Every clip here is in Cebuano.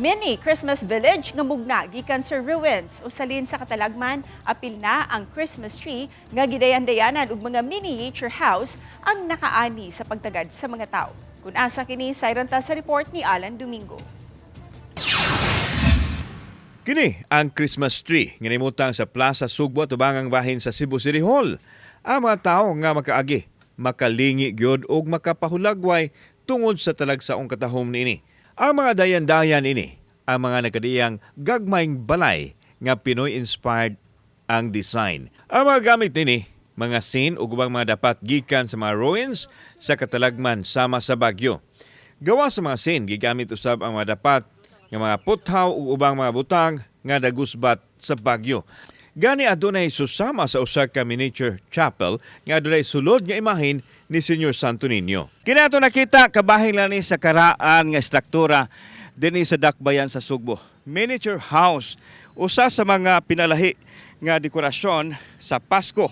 Mini Christmas Village nga mugna gikan sa ruins o salin sa katalagman, apil na ang Christmas tree nga gidayan-dayanan ug mga miniature house ang nakaani sa pagtagad sa mga tao. Kung asa kini, sayran ta sa report ni Alan Domingo. Kini ang Christmas tree nga nimutang sa Plaza Sugbo, tubangang bahin sa Cebu City Hall. Ang mga tawo nga makaagi, makalingi gyud og makapahulagway tungod sa talagsaong katahom niini. Ang mga dayan-dayan ini, ang mga nagkadiyang gagmayng balay nga Pinoy-inspired ang design. Ang mga gamit nini, mga scene ug ubang mga dapat gikan sa mga ruins sa katalagman sama sa Bagyo. Gawa sa mga scene, gigamit usab ang mga dapat nga mga puthaw ug ubang mga butang nga nagusbat sa Bagyo. Gani adunay susama sa usa ka miniature chapel nga adunay sulod nga imahin ni Señor Santo Niño. Kinato nakita kabahin lang ni sa karaan nga struktura dinhi sa dakbayan sa Sugbo. Miniature house, usa sa mga pinalahi nga dekorasyon sa Pasko.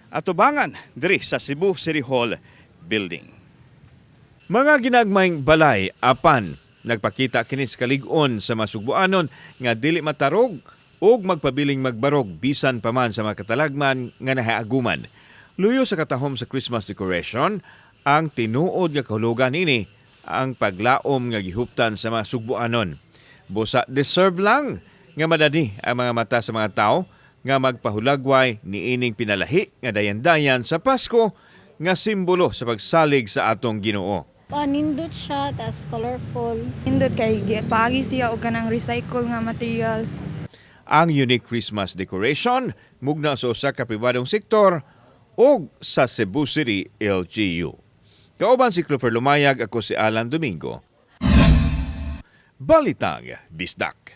Atubangan diri sa Cebu City Hall building. Mga ginagmayng balay apan nagpakita kini sa kalig-on sa masugbuanon nga dili matarog ug magpabiling magbarog bisan pa man sa mga katalagman nga nahiaguman. Luyo sa katahom sa Christmas decoration, ang tinuod nga kahulugan ini ang paglaom nga gihuptan sa mga sugbuanon. Busa deserve lang nga madani ang mga mata sa mga tao nga magpahulagway niining pinalahi nga dayan-dayan sa Pasko nga simbolo sa pagsalig sa atong Ginoo. Ah, nindot siya, tas colorful. Nindot kay paagi siya og kanang recycle nga materials. Ang unique Christmas decoration mugna sa usa ka pribadong sektor ug sa Cebu City LGU. Kauban si Clifford Lumayag, ako si Alan Domingo. Balitang Bisdak.